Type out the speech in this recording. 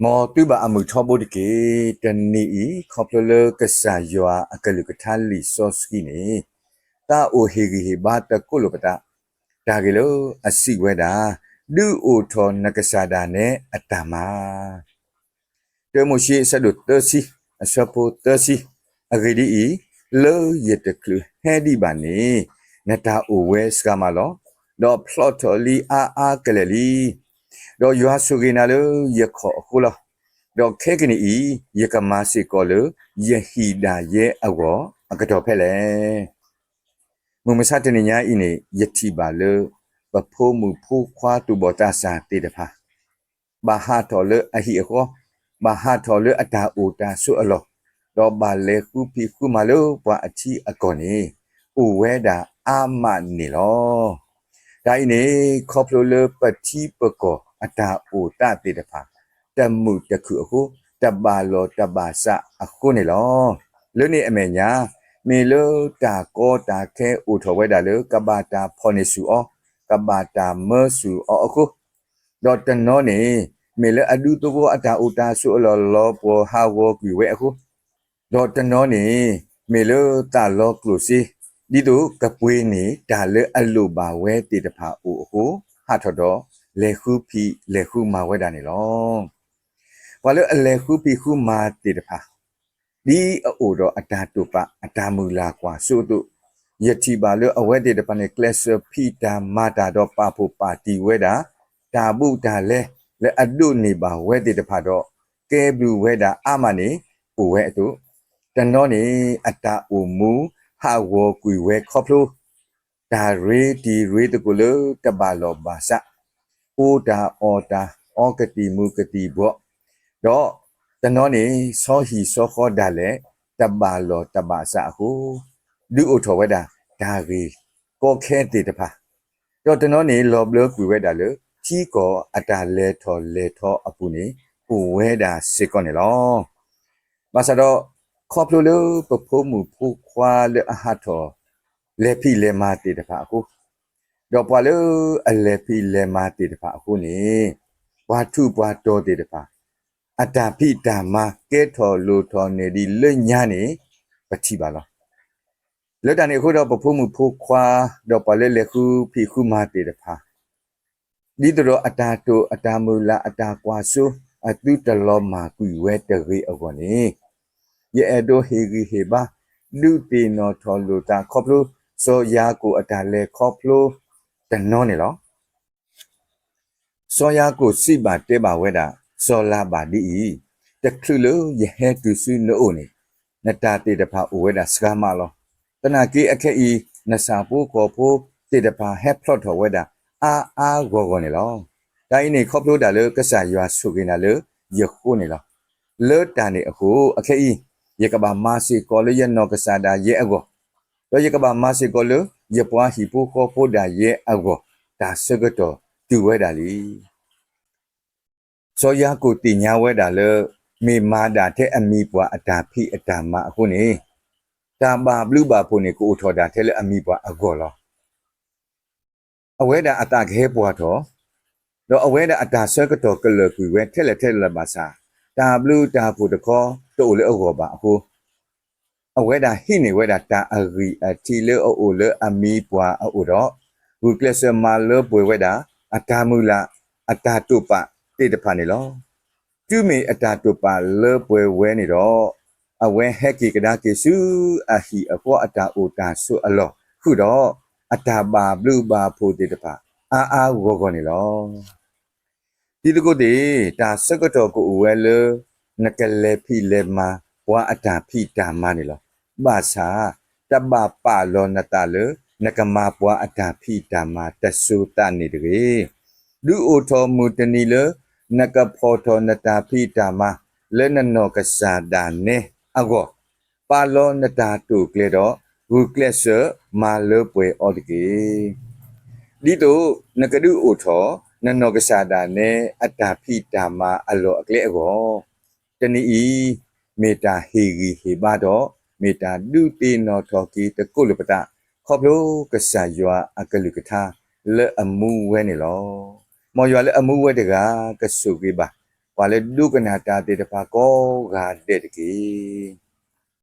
မ်သုဘၣ်အမုာ်ထီဘိတက့ၢ်. တနံၤအံၤ ခီဖျိလၢကစၢ်ယွၤအကလုၢ်ကထါလံာ်စီဆှံန့ၣ် သးအိၣ်ဟ့ၣ်ဂံၢ်ဟ့ၣ်ဘါတကိးလိာ်ပသး တၢ်ဂ့ၢ်လၢအစံးဝဲဒၣ်, ဒုးအိၣ်ထီၣ်နကစၢ်ဒၣ်နဲအတၢ်မၤ တၢမိၤၡ့ အဆၢဒိၣ်သၢဆံ, အဆၢဖိသၢဆံ, အဂ့ၢ်ဒ်အံၤ, လၢယတချုးဟဲဒံးဘၣ်န့ၣ်, နတၢ်အိၣ်ဝဲစှၤမးလီၤ. ဒီးဖျီၣ်ထီၣ်လံအါအါကလဲာ်လံ. ဒီးယွၤဆိၣ်ဂ့ၤနၤလၢယခီၣ်အဃိလီၤ. ဒီးခဲကနံၣ်အံၤ, ယကမၤစ့ၢ်ကီးလၢယဟံၣ်ဒၣ်ယဲအဂီၢ်အကတီၢ်ဖဲလဲၣ်. မုၢ်မဆါတနံၤညါအံၤန့ၣ် ယထံၣ်ဘၣ်လၢ ပဖိမုၣ်ဖိခွါသူၣ်ဘီၣ်သးစၢ်သ့ၣ်တဖၣ် ဘၣ်ဟးထီၣ်လၢအဟံၣ်အဃီ, ဘၣ်ဟးထီၣ်လၢအတၢ်အိၣ်တၢ်ဆိးအလီၢ်, ဒီးဘၣ်လဲၤဃုဖံးဃုမၤလၢပှၤအထံအကီၢ်န့ၣ် အိၣ်ဝဲဒၣ်အါမးန့ၣ်လီၤ. တၢ်အံၤန့ၣ် ခီဖျိလၢပထံပကီၢ်အတၢ်အိၣ်သးသ့ၣ်တဖၣ် တမုာ်တခုၣ်အဃိ, တဘၣ်လီၢ်တဘၣ်စးအဃိန့ၣ်လီၤ. လၢန့ၣ်အမဲာ်ညါ, မ့ၢ်လၢတၢ်ကီတၢ်ခဲအိၣ်ထီၣ်ဝဲဒၣ်လၢ ကဘၣ်တၢ်ဖီၣ်န့ၢ်ဆူၣ်အီၤ, ကဘၣ်တၢ်မၢဆူၣ်အီၤအဃိ, ဒီးတနီၤန့ၣ် မ့ၢ်လၢအဒူသဝီအတၢ်အိၣ်တၢ်ဆိးအလီၢ်လီၤပှီၢ်ဟးဂီၤကွံာ်ဝဲအဃိ, ဒီးတနီၤန့ၣ် မ့ၢ်လၢသးလီၤကျိၣ်စ့ ဒ်သိးကပှ့ၤန့ၢ်တၢ်လၢအလိၣ်ဘၣ်ဝဲသ့ၣ်တဖၣ်အိၣ်အဃိ, ဟးထီၣ်ဒီးလဲၤဃုဖံးလဲၤဃုမၤဝဲဒၣ်န့ၣ်လီၤ. ပှၤလၢအလဲၤဃုဖံးဃုမၤသ့ၣ်တဖၣ် ဒ်အအိၣ်ဒီးအတၢ်တိာ်ပာ်အတၢ်မုၢ်လၢ်ကွၢ်စိအသိး, ယထံၣ်ဘၣ်လၢအဝဲသ့ၣ်တဖၣ်န့ၣ် ကျဲးစၢးဖံးတၢ်မၤတၢ်ဒီးပာ်ဖှိၣ်ပာ်တံၢ်ဝဲဒၣ် တၢ်ဘူးတၢ်လဲလၢအဒိးန့ၢ်ဘၣ်ဝဲသ့ၣ်တဖၣ်ဒီး ကဲဘျုးဝဲဒၣ်အါမးန့ၣ်အိၣ်ဝဲအသိး, တနီၤန့ၣ် အတၢ်အိၣ်မူဟးဂီၤကွံာ်ဝဲခီဖျိ တၢ်ရ့တံၤရ့သကိးလၢတဘၣ်လီၢ်ဘၣ်စး, အီတၢ်အီတၢ် အီကသံၣ်မူၤကသံၣ်ဘှီး, ဒီးတနီၤန့ၣ် ဆီဟံၣ်ဆီဃီဒၣ်လဲာ် တဘၣ်လီၢ်တဘၣ်စးအဃိ, ဒုးအိၣ်ထီၣ်ဝဲဒၣ်တၢ်ဂ့ၢ်ကီခဲသ့ၣ်တဖၣ်, ဒီးတနီၤန့ၣ် လီၤဘျၢကွံာ်ဝဲဒၣ်လၢ ထံကီၢ်အတၢ်လဲၤထီၣ်လဲၤထီအပူၤန့ၣ် အိၣ်ဝဲဒၣ်စ့ၢ်ကီးန့ၣ်လီၤ. ဘၣ်ဆၣ်ဒီး ခီဖျိလၢပဖိမုၣ်ဖိခွါလၢအဟးထီၣ် လဲၤဖံးလဲၤမၤသ့ၣ်တဖၣ်အဃိ, ဒီးပှၤလၢအလဲၤဖံးလဲၤမၤသ့ၣ်တဖၣ်အဃိန့ၣ်, ပှၤထူးပှၤတီၤသ့ၣ်တဖၣ် အတၢ်ဖံးတၢ်မၤကဲထီၣ်လိၣ်ထီၣ်န့ၢ်ဒံးလၢညါန့ၣ် ပထံၣ်ဘၣ်လီၤ. လၢတၢ်န့ၣ်အဃိဒီး ပဖိမုၣ်ဖိခွါ ဒီးပှၤလၢလဲၤဃုဖံးဃုမၤသ့ၣ်တဖၣ် ဒ်သိးဒီးအတၢ်တိာ်အတၢ်မုၢ်လၢ်အတၢ်ကွၢ်စိ အသုတလီၤမၢ်ကွံာ်ဝဲတဂ့ၤအဂီၢ်န့ၣ်, ယအဲၣ်ဒိးဟ့ၣ်ဂံၢ်ဟ့ၣ်ဘါ ဒုးသ့ၣ်နီၣ်ထီၣ်လိာ်သးခီဖျိ စီၤယၤကိာ်အတၢ်လဲၤခီဖျိတနီၤန့ၣ်လီၤ. စီၤယၤကိာ်စံးဘၣ်တဲဘၣ်ဝဲဒၣ် စီၤလၤဘၣ်ဒ်အံၤ, တချုးလၢယဟဲတုၤဆူနအိၣ်န့ၣ်, နတၢ်သ့ၣ်တဖၣ်အိၣ်ဝဲဒၣ်စှၤမးလီၤ. သနာ်က့အခဲအံၤ နဆၣ်ဖိကီၢ်ဖိသ့ၣ်တဖၣ်ဟဲဖျီၣ်ထီၣ်ဝဲဒၣ် အါအါဂီၢ်ဂီၢ်န့ၣ်လီၤ. တၢ်အံၤန့ၣ်ခီဖျိဒၣ်လၢကစၢ်ယွၤဆိၣ်ဂ့ၤနၤလၢယဃိန့ၣ်လီၤ. လၢတၢ်န့ၣ်အဃိ အခဲအံၤ ယကဘၣ်မၤစ့ၢ်ကီးလၢယနီၢ်ကစၢ်ဒၣ်ယဲအဂီၢ်, ဒီးယကဘၣ်မၤစ့ၢ်ကီးလၢယပှၤဟံၣ်ဖိဃီဖိဒၣ်ယဲအဂီၢ်, တၢ်ဆၢကတီၢ်တုၤဝဲဒၣ်လံ. စီၤယၤကိာ်သ့ၣ်ညါဝဲဒၣ်လၢ မ့ၢ်မၤဒၣ်ထဲအမံၤပှၢ်အတၢ်ဖံးအတၢ်မၤအဃိန့ၣ်, တၢ်ဘၣ်ဘျုးဘၣ်ဖှိၣ်န့ၣ် ကအိၣ်ထီၣ်ဒၣ်ထဲလၢအမံၤပှၢ်အဂီၢ်လီၤ. အဝဲဒၣ်အသးကဟဲပှၢ်ထီၣ်, ဒီးအဝဲဒၣ်အတၢ်ဆၢကတီၢ်ကလၢာ်ကွံာ်ဝဲထဲလဲၣ်ထဲလဲၣ်ဘၣ်ဆၣ်, တၢ်ဘျုးတၢ်ဖှိၣ်တခီတအိၣ်လၢအဂီၢ်ဘၣ်အဃိ အဝဲဒၣ်ဟံးန့ၢ်ဝဲဒၣ်တၢ်အဂံၢ်အထံးလၢအအိၣ်လၢအမံၤပှၢ်အအိၣ်ဒီး, ဂုာ်ကျဲးစၢးမၤလၢပှဲၤဝဲဒၣ် အတၢ်မုၢ်လၢ် အတၢ်တိာ်ပာ်သ့ၣ်တဖၣ်န့ၣ်လီၤ. တုၤမ့ၢ်အတၢ်တိာ်ပာ်လၢပှဲၤဝဲန့ၣ်ဒီး, အဝဲဟဲက့ၤကဒါက့ၤဆူအဟံၣ်အဃီအတၢ်အိၣ်တၢ်ဆိးအလီၢ်ဃုာ်ဒီး, အတၢ်ဘၣ်ဘျုးဘၣ်ဖှိၣ်သ့ၣ်တဖၣ် အါအါဂီၢ်ဂီၢ်န့ၣ်လီၤ. တံၤသကိးသ့ၣ်, တၢ်ဆၢကတီၢ်ကအိၣ်ဝဲလၢ နကလဲၤဖံးလဲၤမၤပှၤအတၢ်ဖံးတၢ်မၤန့ၣ်လီၤ. ဘၣ်ဆၣ်, တဘၣ်ပာ်လီၤနသးလၢ နကမၤပှၤအတၢ်ဖံးတၢ်မၤတစိၤသးန့ၣ်တဂ့ၤ. ဒုးအိၣ်ထီၣ်မုၢ်တနံၤလၢ နကဖီၣ်ထီၣ်နတၢ်ဖံးတၢ်မၤ လၢနနီၢ်ကစၢ်ဒၣ်နဲအဂီၢ်, ပာ်လီၤနတၢ်တိာ်ကျဲၤဒီး ဂုာ်ကျဲးစၢးမၤလၢပှဲၤအီၤတက့ၢ်. ဒ်သိးနကဒုးအိၣ်ထီၣ် နနီၢ်ကစၢ်ဒၣ်နဲအတၢ်ဖံးတၢ်မၤအလီၢ်အကျဲအဂီၢ်, တနံၤအံၤ မ့ၢ်တၢ်ဟ့ၣ်ဂံၢ်ဟ့ၣ်ဘါဒီး မ့ၢ်တၢ်ဒုးသ့ၣ်နီၣ်ထီၣ်က့ၤသကိးလိာ်ပသး ခီဖျိကစၢ်ယွၤအကလုၢ်ကထါလၢအမူဝဲန့ၣ်လီၤ. မ်ယွၤလၢအမူဝဲတဂၤကဆိၣ်ဂ့ၤဘၣ် ပှၤလၢဒိကနၣ်တၢ်သ့ၣ်တဖၣ်ကိးဂၤဒဲးတက့ၢ်.